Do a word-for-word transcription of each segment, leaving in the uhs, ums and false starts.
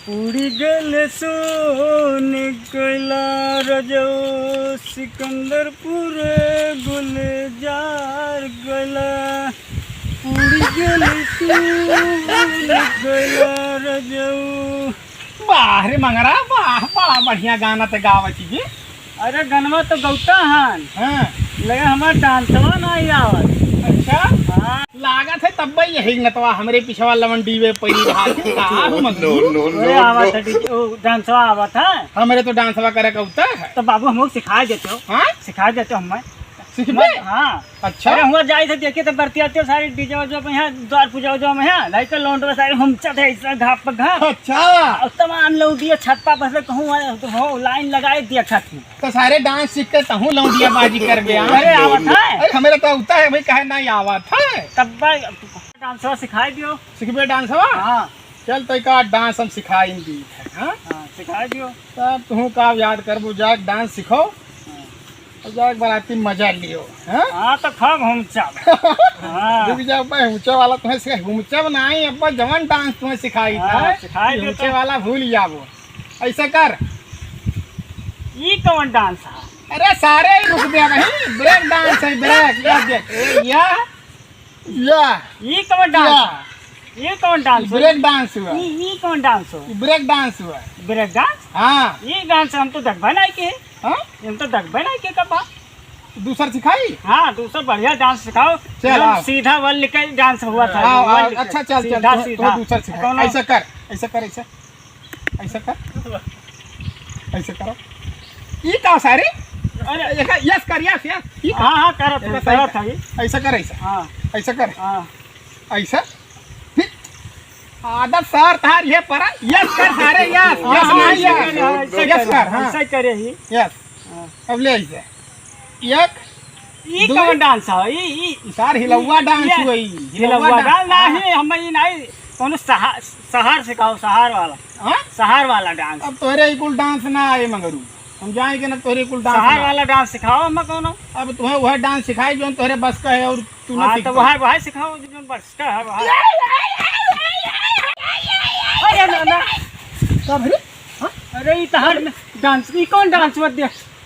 उड़ी गल सोन कैला रजऊ, सिकंदरपुर गुलजार गला। उड़ी गल सोन कैला रजऊ। वाह रे मंगरा, वाह, बड़ा बढ़िया गाना ते गावत ही जी। अरे गनवा तो गौता हन। हाँ। लेकिन हमार डांसवा नाहीं आवत। अच्छा। हाँ। लागत है तब भाई यही नतवा हमरे पिछवा लवंडी में पड़ी रहा है। का हो मजनू? No, no, no, अरे no। आवत है डीजे, ओ, डांसवा आवत है। हमरे तो डांसवा करे का उता है। तो बाबू हमको सिखाए देते हो। हाँ? सिखाए देते हो हमें। सिखबे? हाँ। अच्छा। अरे हुआ जाई थे देखे तो बरती आते सारे डीजे जो में है, द्वार पूजा जो में है, लाई के लौंडवा सारे हुमचत है, ऐसा घाप पे घाप। अच्छा। और तमाम लोग दिए छत पर बस कहूँ हो लाइन लगाए दिया छत में। तो सारे डांस सीख के तहूँ लौंडिया बाजी कर गया। अरे आवत है। अरे हमरे तो उता है भाई, काहे नाहीं आवत है। तब भाई डांसवा सिखाई दियो। सिखबे डांसवा? हाँ। चल तो का डांस हम सिखाई दी है, हाँ? हाँ, सिखाई दियो। तब तू का याद करबू, जाके डांस सीखो। हाँ। और जाके बराती मजा लियो, हाँ? हाँ, तो खूब हुमचब। हाँ। रुक जाओ भाई, हुमचे वाला तुम्हें सिखा, हुमचब नाहीं, अब जवन डांस तुम्हें सिखाई हाँ, था, सिखाई दे हुमचे तो। वाला भूल जाबो। ऐसा कर। ई कौन डांस है? अरे सारे ही रुक दे भाई, ब्रेक डांस है, ब्रेक, या देख, ए, या, या, ई कौन डांस या। है? ई कौन डांस है? ब्रेक डांस हुआ। ई, ई कौन डांस हो? ब्रेक डांस हुआ। Break dance? हाँ। ई डांस हम तो देखबे नहीं के। हाँ? हम तो देखबे नहीं के कब। दूसर सिखाई? हाँ, दूसर बढ़िया डांस सिखाओ। चल, एकदम आओ। सीधा वल के डांस हुआ था, आओ, वल आओ, के। अच्छा, चल, चल, सीधा, तू, तू सीधा। दूसर सिखा। कौनो ऐसा कर, ऐसा कर, ऐसा। ऐसा कर। ऐसा करो। ई का सारे? अरे। एक, यस कर, यस, यस। ई का? हाँ, हाँ, करत हई, ऐसा करत हई। ऐसा कर, ऐसा। हाँ। ऐसा कर। हाँ। ऐसा। फिर आदत सार तार ये परा, यस कर सारे, यस, हाँ, यस हाँ, नहीं, ऐसे यस। करे, हाँ, ऐसे यस करे, कर, हाँ। ऐसे करे ही। यस। हाँ। अब ले ऐसे। एक, ई दू। कौन डांस है? ई, ई, ई सार हिलौआ ई, डांस ई, हुआ ई, हिलौआ हिलौआ डांस। डांस, हाँ। नहीं, हम ई नहीं, कौनो सहा-, सहार सिखाओ, सहार वाला। हाँ? सहार वाला डांस। अब तोहरे ई कुल डांस ना आए मंगरू, हम जाए के ना तोहरे कुल डांस सहार ना। वाला डांस सिखाओ हम कौनो। अब तुम्हें वह डांस सिखाए जौन तोहरे बस का है और तू ना हाँ, सीख तो पाए। वह, वह सिखाओ जौन बस का है, वह। अरे ना, ना। का भरे? हाँ? अरे, ई तहार में डांस, ई कौन डांस हुआ दे?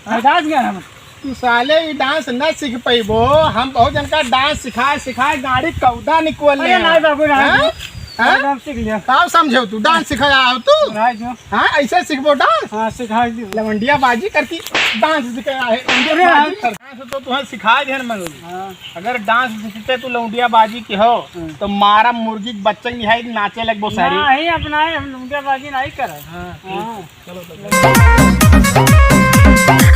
हाँ? डांस गया हम। तू साले ई डांस न सीख पइबो, हम बहुत जन का डांस सिखाए, सिखाए गाड़ी कौदा निकल अरे ले। नाहीं बाबू, नाहीं हाँ? जी। हाँ? हम सीख लिया। का समझो तू, डांस सिखाया हो तू? नाहीं जो। हाँ, ऐसे सीखबो डांस? हाँ, सिखाई दी। लवंडिया बाजी करती डांस सिखाया है, लवंडिया अरे बाजी हाँ। कर-, डांस तो तुम्हें सिखाए देन मंगलू। हाँ। अगर डांस सीखते तू लौंडिया बाजी के हो, हम्म। तो मारा मुर्गी के बच्चा निहाई नाचे लगबो सारी। नहीं, अब नहीं, हम लौंडिया बाजी नहीं करब। हाँ, ठीक हाँ। है। चलो, चलो।